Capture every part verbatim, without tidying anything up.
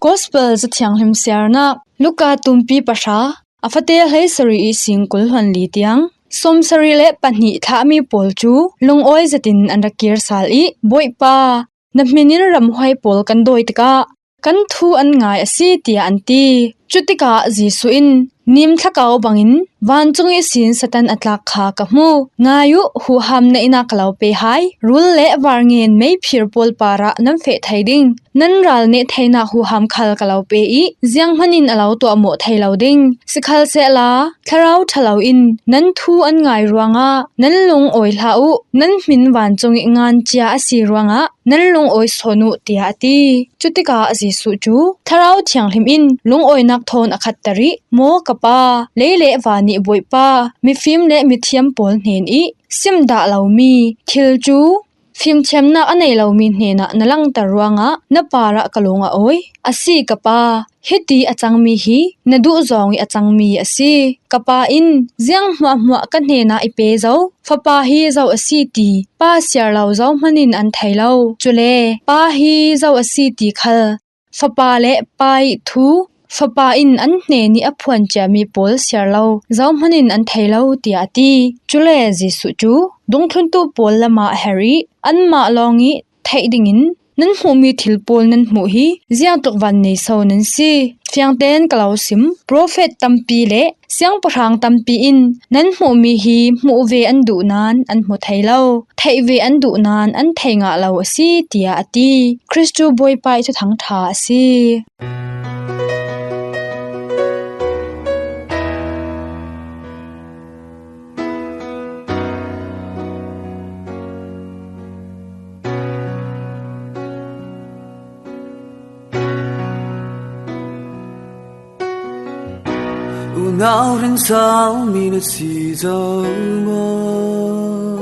Gospel Za Thianghlim siarnak Luka tumpi pahra, a fate hleisari i singkul hluan li tiang sawmsari le pahnih thlahmi pawl cu lungawi zetin an ra kir sal i, "Bawipa, na hmin in ramhuai pawl kan dawi tikah kan thu an ngai a si," tiah an ti. Cutikah Jesuh in, "Nim thlakau bangin vancung ihsin Satan a tlak kha ka hmu. Ngai uh, huham na inn ah ka lo pe hai. Rul le varngen meiphir pawl parah nan feh thei ding. Nan ral neh theinak huham khal ka lo pe i, zianghman in a lo tuahmawh thei lo ding. Sikhalsehla, thlarau ṭha lo in nan thu an ngai ruangah nan lungawi hlah uh. Nan hmin vancung i ngan cia a si ruangah nan lungawi sawn uh," tiah a ti. Cutikah Jesuh cu Thlarau Thianghlim in lungawinak thawn a khatter i, "Maw ka Pa, lei le van i Bawipa, mifim le mithiam pawl hnen i sim dah lomi thil cu fimthiamnak a nei lomi hnenah na langter ruangah na parah ka lung a awi. A si ka Pa, hiti a cangmi hi na duh zong i a cangmi a si. Ka Pa in ziang hmuahhmuah ka hnenah i pe zo Fapa hi zo a si ti Pa siar lo zohman in an thei lo. Cule Pa hi zo a si ti khal Fapa le Pa i thu Fapa in an hnen i a phuan ciami pawl siar lo zohman in an thei lo," tiah a ti. Cule Jesuh cu dungthluntu pawl lamah a herh i, "Anmah lawng i theih dingin nan hmuhmi thil pawl nan hmuh hi ziangtluk van nei so nan si? Fiang tein ka lo sim, profet tampi le siangpahrang tampi in nan hmuhmi hi hmuh ve an duh nain an hmu thei lo, theih ve an duh nain an thei ngah lo a si," tiah a ti. Khrih cu Bawipa i Thuthang ṭha a si. Unau rinsalmi na si zo maw?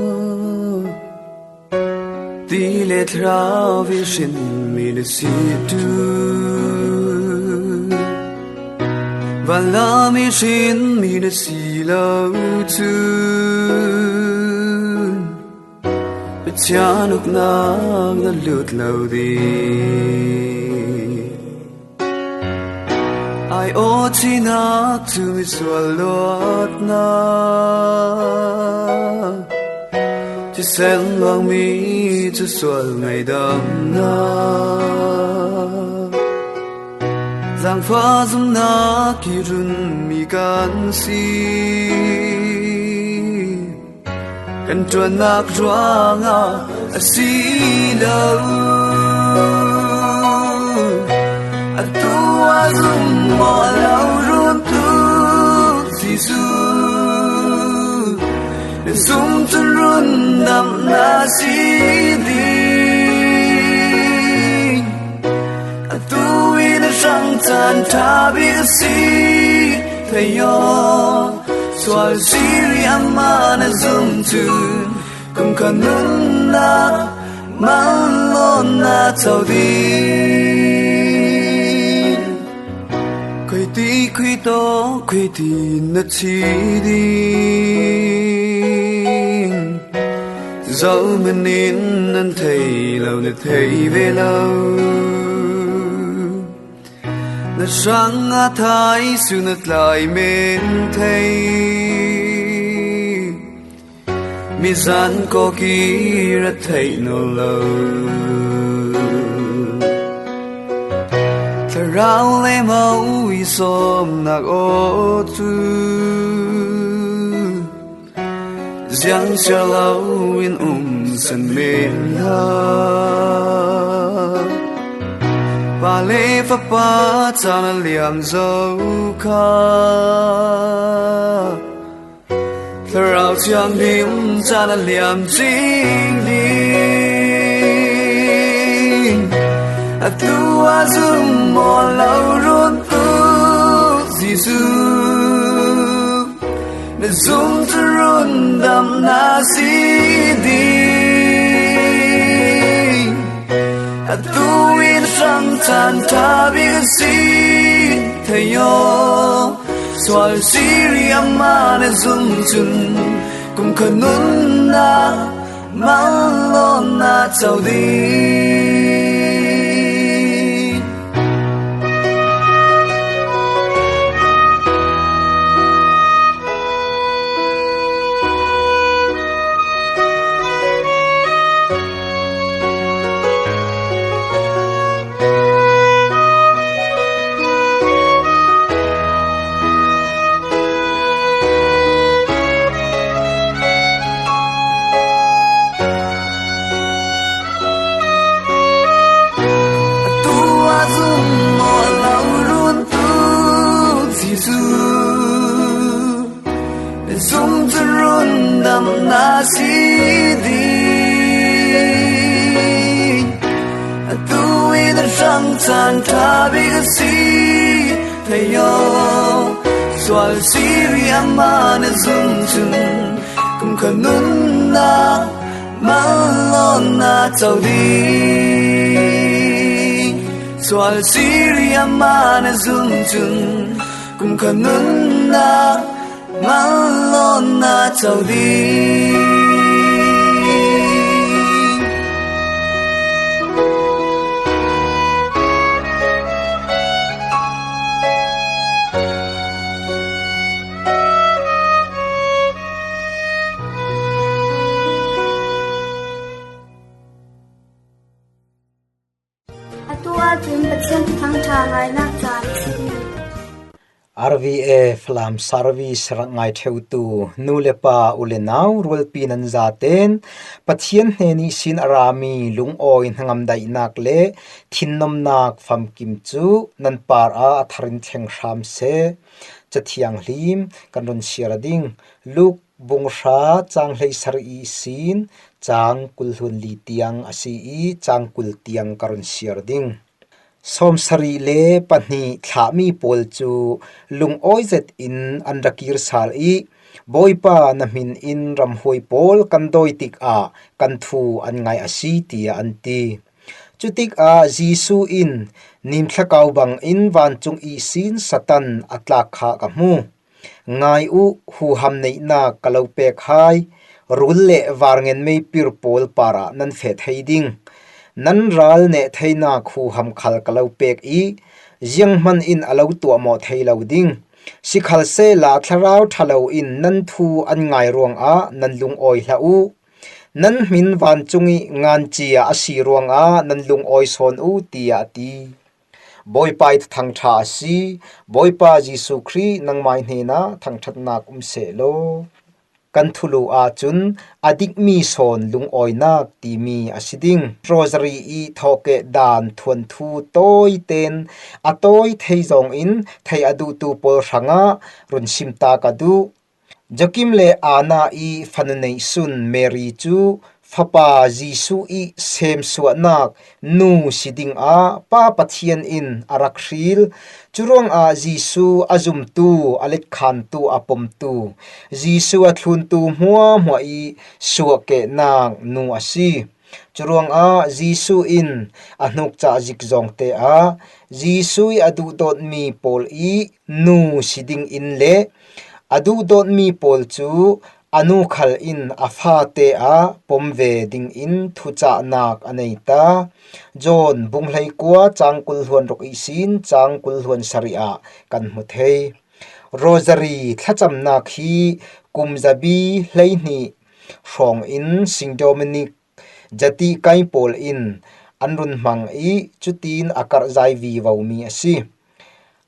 Ti le thlarau i hrinmi na si tu. Van lam i hrinmi na si lo cun Pathian uknak na lut lo ding. Aiawh thihnak cu misual luatnak, thisen luangmi cu sual ngaidamnak, zaangfah zumhnak i runmi kan si. Kan ṭuannak ruangah a si lo. Atu ah zumhmawh lo runtu Jesuh, na zum cun rundamhnak si ding. Atu i na hrang caan ṭha bik a si thei aw. Sual siri amah na zum cun kumkhua nunnak manlawmnak co ding. Khuiti khui tawh khuiti na thi ding. Zohman in nan thei lo, na thei ve lo. Na hrang a thai su na tlai men thei. Mizan kawk i rat theih nawn lo. Thlarau le mo i sawmnak aw cu ziang siar lo in um san men hlah. Pa le Fapa caan a liam zo kha, Thlarau Thianghlim caan a liam cing ding. Atu ah zumhmawh lo runtu Jesuh, na zum cu rundamhnak si ding. Atu in hrang caan ṭha bik a si thei aw. Sual siri amah na zum cun kumkhua nunnak manlawmnak Saudi. Tua zumawh lo runtu Jesuh, zum cun rundamna si ding. Atu in a hrang caan ṭha bik a si thei aw. Sual Syria amah na zum cun kum khat nunnak manlawnnak co ding. Sual Syria amah na zum cun kum khat nunnak manlawnnak co ding. Atu ahcun Pathian Thuthang ṭha ngainak caan a si. R V A Falam Service rak ngai ṭheutu nu le pa, u le nau, rualpi nan zaten Pathian hnen ihsin a rami lungawi hnangam daihnak le thinnomnak famkim cu nan par ah a thar in thleng hram seh. Cathianghlim kan run siar ding. Luke bung hra cang hleisarih ihsin cang kul hluan li tiang a si i cang kul tiang ka run siar ding. Sawmsarih le pahnih thlahmi pawl cu lungawi zet in an ra kir sal i, "Bawipa, na hmin in ramhuai pawl kan dawi tikah kan thu an ngaih a si," tiah an ti. Cutikah Jesuh in, "Nimthlakau bangin vancung ihsin Satan a tlak kha ka hmu. Ngai uh, huham neihnak ka lo pek hai, rul le varngen meipir pawl parah nan feh thei ding. Nan ral neh theinak huham khal ka lo pek i, zianghman in a lo tuahmawh thei lo ding. Sikhalsehla thlarau ṭha loin nan thu an ngai ruangah nan lungawi hlah uh. Nan hmin vancung ih nganci ah a si ruangah nan lungawi sawn uh," tiah a ti. Bawipa ih Thuthang ṭha a si. Bawipa Jesuh Khrih, nangmai hnenah thangṭhatnak um sehlaw. Kan thulu ahcun a dikmi sawn lungawinak timi a si ding. Rosary ih thawhkeh dan thuanthu tawi tein a tawi thei zongin theih a duhtu pawl hrangah run sim ta ka duh. Joachim le Anna ih fanu neihsun Mary cu Fapa Jesuh ih semsuahnak nu si dingah Pa Pathian in a rak hril. Curuangah Jesuh a zumtu, a letkhantu, a pomtu, Jesuh a thluntu hmuahhmuah ih suahkehnak nu a si. Curuangah Jesuh in a hnukcah zik zawngte ah Jesuh ih a duhdawtmi pawl ih nu si dingin le a duhdawtmi pawl cu a nu khal in a fate ah pom ve dingin thucahnak a nei ta. John bung hleikua cang kul hluan ruk ihsin cang kul hluan sarih ah kan hmu thei. Rosary thlacamnak hi kum zabi hleihnih hrawng in Saint Dominic Jatihkai pawl in an run hmang ih cutin a karhzai vivomi a si.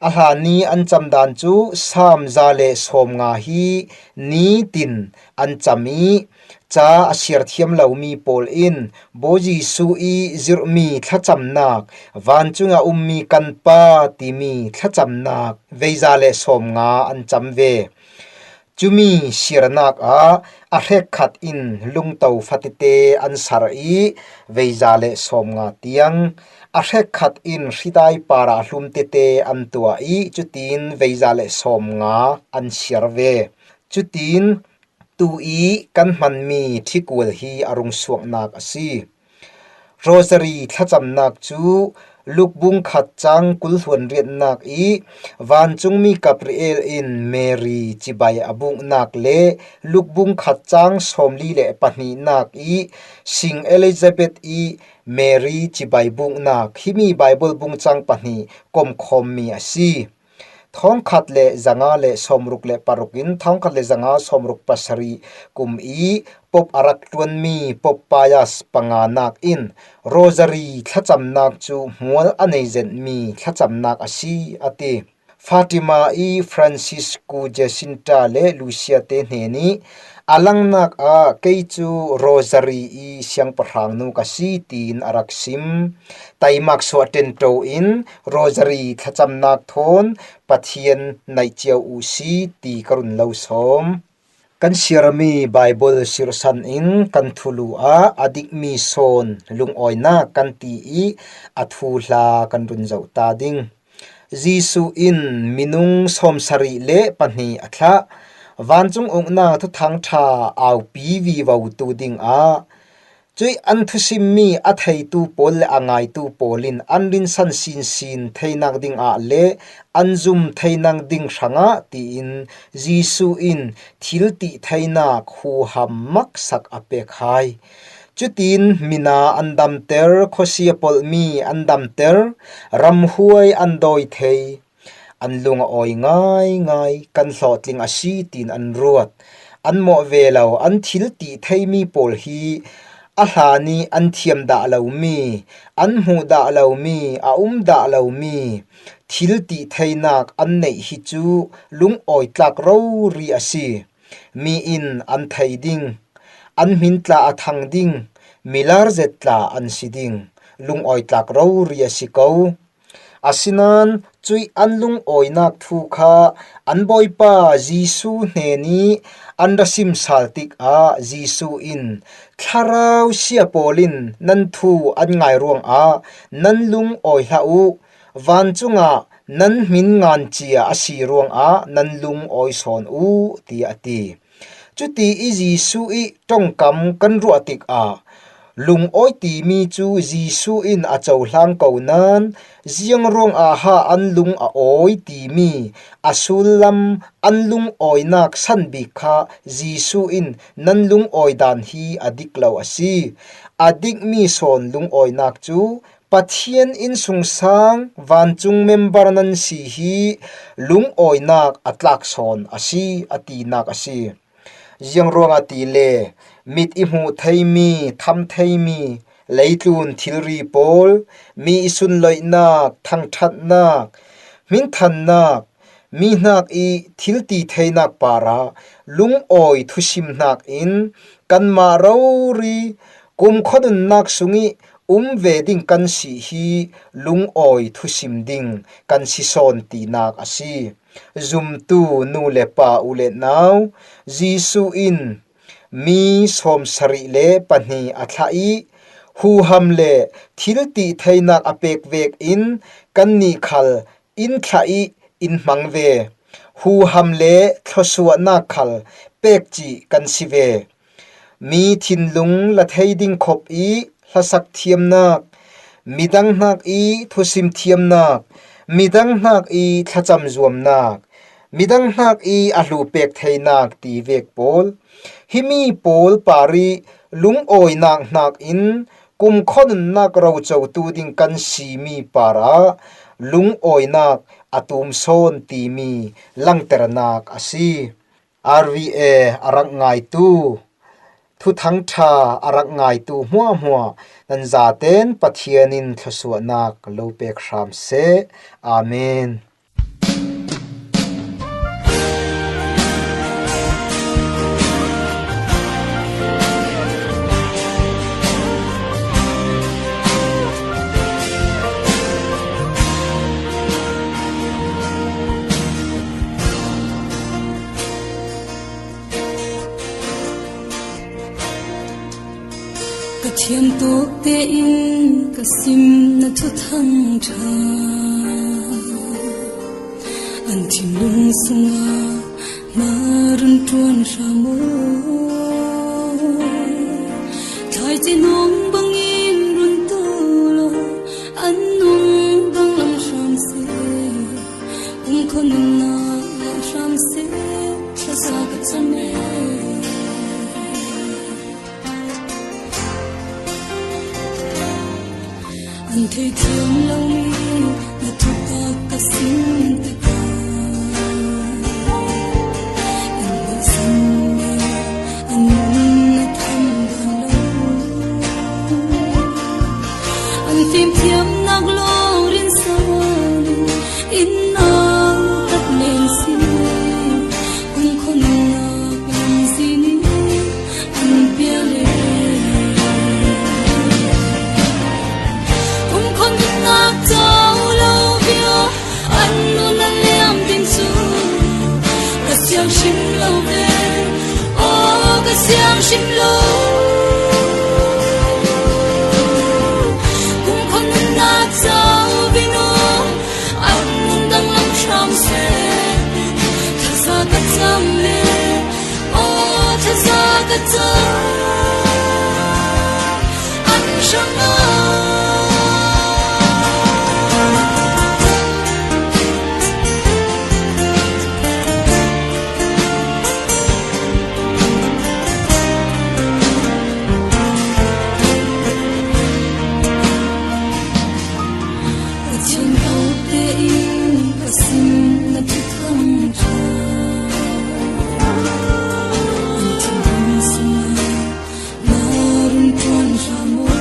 A hlan ih an camdan cu Salm za le sawmnga hi nitin an cam ih ca a siar thiam lomi pawl in Bawi Jesuh ih zirhmi thlacamnak, vancung a ummi kan Pa timi thlacamnak vei za le sawmnga an cam ve. Cumi siarnak ah a hrekkhat in lungto fatete an ser ih vei za le sawmnga tiang, a hrekkhat in hridai parah hlum tete an tuah ih cutin vei za le sawmnga an siar ve. Cutin tu ih kan hmanmi ṭhikual hi a rung suaknak a si. Rosary thlacamnak cu Luk bung khat cang kul hluan riatnak i vancungmi Gabriel in Mary cibai a buknak le Luk bung khat cang sawmli le pahnihnak i sing Elizabeth i Mary cibai buknak, himi Baibal bung cang pahnih komkhawmmi a si. Thawngkhat le zanga le sawmruk le paruk in thawngkhat le zanga sawmruk pasarih kum i Pope a rak ṭuanmi Pope Pius panganak in Rosary thlacamnak cu hmual a nei zenhmi thlacamnak a si, a ti. Fatima i Francisco, Jacinta le Lucia te hnenih a langnak ah kei cu Rosary i siangpahrangnu ka si, tiin a rak sim. Taimak suah ṭenṭo in Rosary thlacamnak thawn Pathian naih cio uh si ti ka run lo sawm. Kan siarmi Baibal sirhsan in kan thulu ah a dikmi sawn lungawinak kan ti i a thuhla kan run zoh ta ding. Jesuh in minung sawmsarih le pahnih a thlah. Vancung uknak thuthang ṭha aupi vivo tu dingah cuih an thusimmi a theitu pawl le a ngaitu pawl in an rinsan sinsin theinak dingah le an zum theinak ding hrangah tiin Jesuh in thil tih theinak huham maksak a pek hai. Cutin mina an damter, khuasia polhmi an damter, ramhuai an dawi thei, an lung a awi ngaingai, kan hlawhtling a si tiin an ruat. An mawh ve lo, an thil tih theimi pawl hi a hlan i an thiam dah lomi, an hmuh dah lomi, a um dah lomi thil tih theinak an neih hi cu lungawi tlak rori a si. Mi in an thei ding, an hmin tla a thang ding, milar zet tla an si ding, lungawi tlak rori a si ko. Asinain cuih an lungawinak thu kha an Bawipa Jesuh hnenih an ra sim sal tikah Jesuh in, "Thlarau sia pawl in nan thu an ngai ruangah nan lungawi hlah uh, vancungah nan hmin ngan cia a si ruangah nan lungawi sawn uh," tiah a ti. Cuti i Jesuh i ṭongkam kan ruah tikah lungawi timi cu Jesuh in a cohlang ko nain, ziang ruangah ha an lung a awi timi a sullam an lungawinak san bik kha Jesuh in, "Nan lungawi dan hi a dik lo a si. A dikmi sawn lungawinak cu Pathian innsungsang vancung member nan si hi lungawinak a tlak sawn a si," a tinak a si. Ziang ruangah ti le mit i hmuh theimi, tham theimi, leitlun thilri pawl, mi i sunloihnak, thangṭhatnak, hminthannak, mi hnak i thil ti theinak parah lungawi thusim hnakin kanmah rori kumkhua nunnak sung i um ve ding kan si hi lungawi thusim ding kan si sawn tinak a si. Zumtu nu le pa, u le nau, Jesuh in mi sawmsarih le pahnih a thlah i huham le thil ti theinak a pek vekin kannih khal in thlah i in hmang ve. Huham le thluasuahnak khal pek cih kan si ve. Mi thinlung la thei ding khop i hlasak thiamnak, midang hnak i thusim thiamnak, midang hnak i thlacam zuamnak, midang hnak i a hlu pek theinak ti vek pawl, himi pawl par i lungawinak hnakin kumkhua nunnak rocotu ding kan simi parah lungawinak a tum sawn timi langternak a si. R V A a rak ngaitu, thuthang ṭha a rak ngaitu hmuahhmuah nan zaten Pathian in thluasuahnak lo pek hram seh. Amen. Ka thiamtawk tein ka sim na thuthang ṭha, an thinlung sungah na run ṭuan hram aw. Thlaici nung bangin run tu law, an nung An thei thiam lo mi na thutak ka sim tikah, an lo sim mi an nun a tham dan lo. An fimthiamnak lawng rinsan in, in nau tak men si, kum khonnak lam si ni an pia le. Kum khonnak cau lo bia an nun a liam ding cu ka siang hrim lo ve. Aw, ka siang hrim lo. Kum khonnak cau bia an nun dang lam hram seh. Thaza ka cam le, aw, thaza ka cam an hrang a. Pathian tawte in ka sim na thuthang ṭha. An thinhung sungah na run ṭuan hram aw.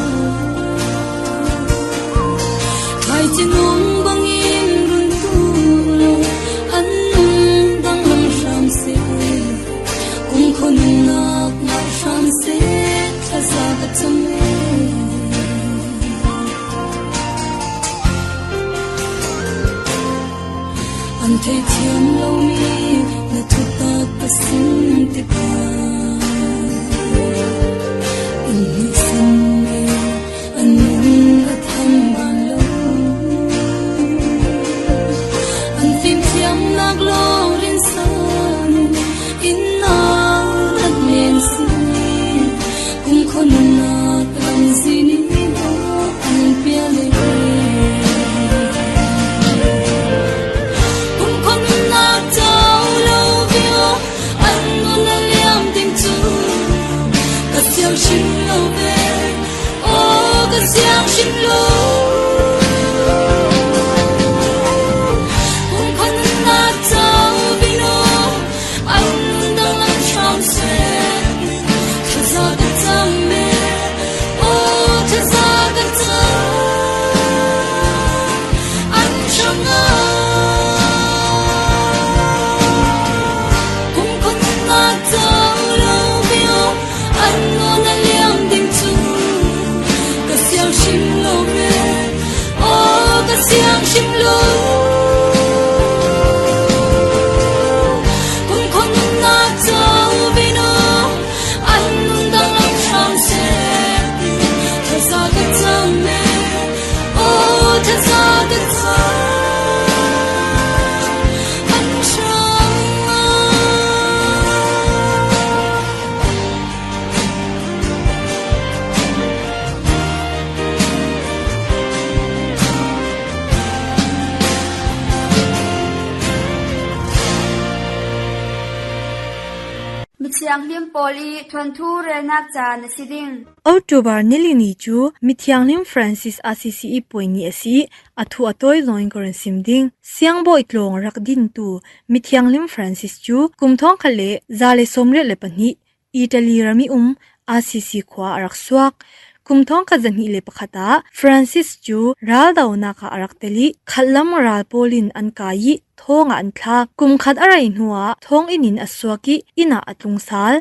Thaicing awng bangin run tu lo, an nun dang lam hram seh. Kum khonnak ngah hram seh, thaza ka cam e. An thei thiam lo mi na thutak ka sim tikah, in hnisan le an nun a tham ban lo. An fimthiamnak lawng rinsan in nau tak men si, kum khonnak lam si ni an pia le. Kum khonnak cau lo bia an nun a liam ding cu ka siang hrim lo ve. Aw, ka siang hrim lo. Kum khonnak cau bia an nun dang lam hram seh. Thaza ka cam e, aw, thaza ka cam an hrang a. Kum khonnak cau lo bia an nun a liam ding cu ka siang hrim lo ve. Aw, ka siang hrim lo. Kum khonnak cau bia an nun dang lam hram seh. Thaza ka cam e, aw, thaza ka cam an hrang a. Mithianghlim pawl i thuanthu relnak ca na si ding. October ni li ni cu Mithianghlim Francis Assisi i puai ni a si. A thu a tawi zongin ka run sim ding. Siangbawi tlawng rak dintu Mithianghlim Francis cu kum thawngkhat le za le sawmriat le pahnih Italy ram i um Assisi khua a rak suak. Kum thawngkhat zahnih le pakhat ah Francis cu raldonak ah a rak tel i khatlam ral pawl in an kai i thawng ah an thlak. Kum khat a rei hnuah thawng inn in a suak i inn ah a tlung sal.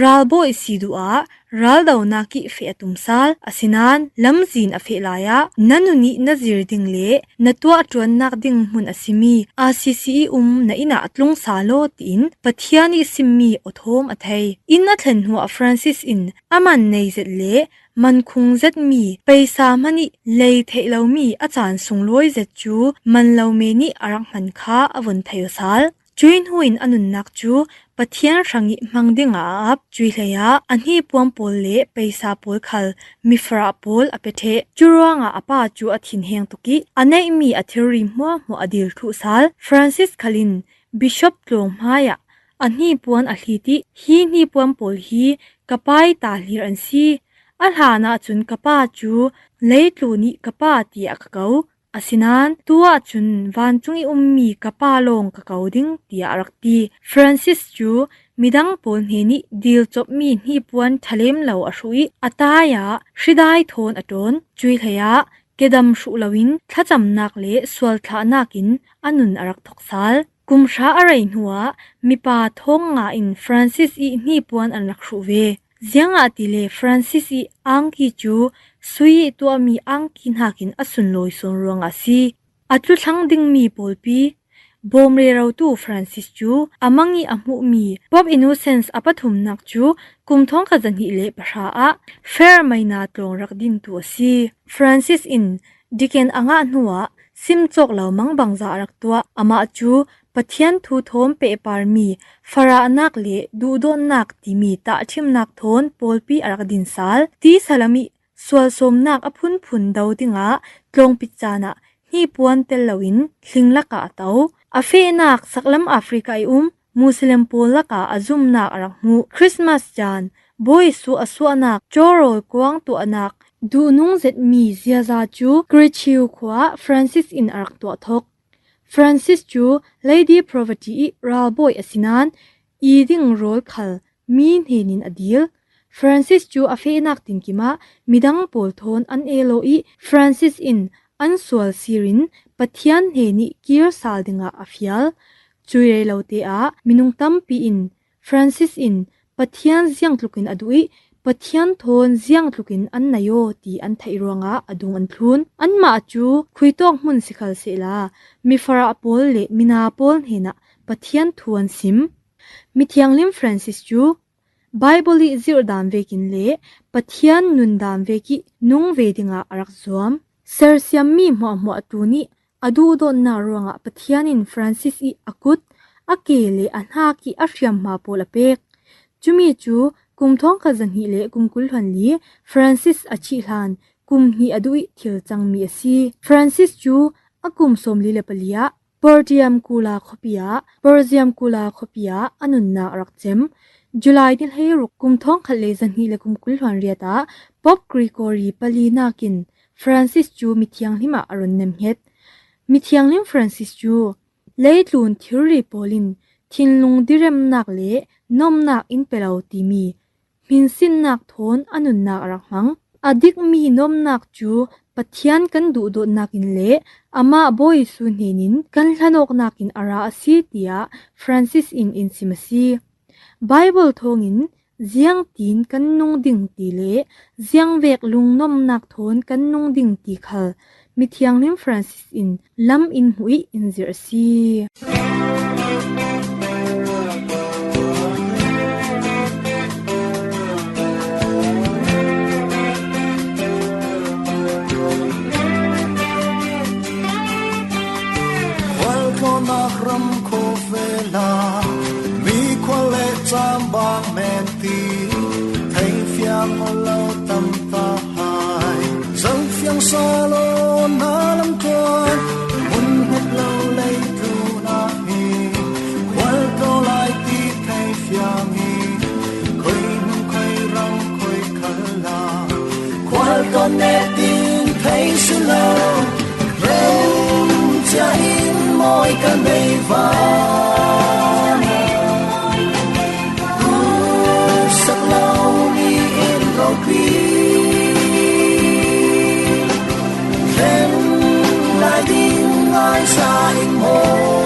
Ralbawi si duh ah raldonak i feh a tum sal. Asinain lamzin a feh lai ah na nun i na zir ding le na tuah ṭuannak ding hmun a simi Assisi i um na inn ah a tlung sal aw tiin Pathian i simmi aw thawm a thei. Inn a thlen hnuah Francis in a man nei zet le man khung zetmi peisa hmanh i lei theih lomi a caan sunglawi zet cu man lo men i a rak hman kha a vun thei aw sal. Cuih hnu in a nunnak cu Pathian hrang i hmang dingah a ap. Cuih hlei ah a hnipuan pawl le peisa pawl khal mifarah pawl a pe ṭheh. Cu ruangah a pa cu a thinheng tuk i a neihmi a thilri hmuahhmuah a dil ṭhuh sal. Francis khal in bishop tlawng hmaiah a hnipuan a hlit i, "Hi hnipuan pawl hi ka pa i tahlir an si, A hlan ah cun ka pa cu leitlun i ka pa tiah ka ko. Asinain tu ah cun vancung i ummi ka pa lawng ka ko ding, tiah a rak ti. Francis cu midang pawl hnen i dil copmi hnipuan ṭhalem lo a hruh i a tai ah hridai thawn a ṭawn. Cuih hlei ah kedam hruh loin thlacamnak le sualthlahnak in a nun a rak thok sal. Kum hra a rei hnuah mipa thawng nga in Francis i hnipuan an rak hruh ve. Ziangahtile Francis i angki cu sui i tuahmi angki hnakin a sunlawi sawn ruangah a si. A tlu thlang dingmi pawlpi, bawm rerotu Francis cu a mang i a hmuhmi Pope Innocent a pathumnak cu kum thawngkhat zahnih le pahra ah Fairmaina tlawng rak dintu a si. Francis in Deacon a ngah hnuah sim cawk lo mangbangza a rak tuah. Amah cu Pathian thu thawm pehparmi farahnak le duhdawtnak timi tahṭhimnak thawn pawlpi a rak din sal. Tisa lam i sualsawmnak a phunphun do dingah tlawngpit caan ah hnipuan tel loin hling lakah a to. A fehnak saklam Africa i um Muslim pawl lakah a zumnak a rak hmuh. Christmas caan bawi suah a suahnak, cawrawl kuang tuahnak duhnung zetmi ziaza cu Kirichiu khua ah Francis in a rak tuah thok. Francis cu Lady Poverty i ralbawi a si nain i ding rawl khal mi hnenin a dil. Francis cu a fehnak tinkim ah midang pawl thawn an el aw i Francis in an sual sirin Pathian hnen i kir sal dingah a fial. Cuih rei lo te ah minung tampi in Francis in Pathian ziangtlukin a duh i Pathian thawn ziangtlukin an nei aw ti an theih ruangah a dung an thlun. Anmah cu khuitawk hmun si khal sehla, mifarah pawl le mina pawl hnenah Pathian thu an sim. Mithianghlim Francis cu Bible i zirh dan vekin le Pathian nun dan vek i nung ve dingah a rak zuam. Sersiammi hmuahhmuah tlun i a duhdawtnak ruangah Pathian in Francis i a kut, a ke le a hnak i a hriamhma pawl a pek. Cumi cu kum thawngkhat zahnih le kum kul hluan li Francis a thih hlan kum hnih a duh i thil cangmi a si. Francis cu a kum sawmli le pali ah Portiuncula khuapi ah, Portiuncula khuapi ah a nunnak a rak cem. July ni hleiruk kum thawngkhat le zahnih le kum kul hluan riat ah Pope Gregory pali nakin Francis cu mithianghlim ah a run nemhnget. Mithianghlim Francis cu leitlun thilri pawl in thinlung diremnak le nomnak in pe lo timi hminsinnak thawn a nunnak a rak hmang. A dikmi nomnak cu Pathian kan duhdawtnak in le amah Bawi Jesuh hnenin kan hlanawknak in a ra a si, tiah Francis in in sim a si. Bible thawngin ziangtin kan nung ding ti le ziangvek lungnomnak thawn kan nung ding ti khal mithianghlim Francis in lam in hmuh i in zirh a si. Khualtlawnnak ram khawvela mi khual le cambang men ti theifiang hawl lo tam ta hai. Zofiang salon na lam tuan mun hmuk lo lei tluna hi khualtlawn lai ti theifiang hi khui hmun khui ram khui khala khualtlawn ne tin thei si lo. Cia in mawi kan bei van sak lo mi in ropi thlen lai ding ngai sa in maw?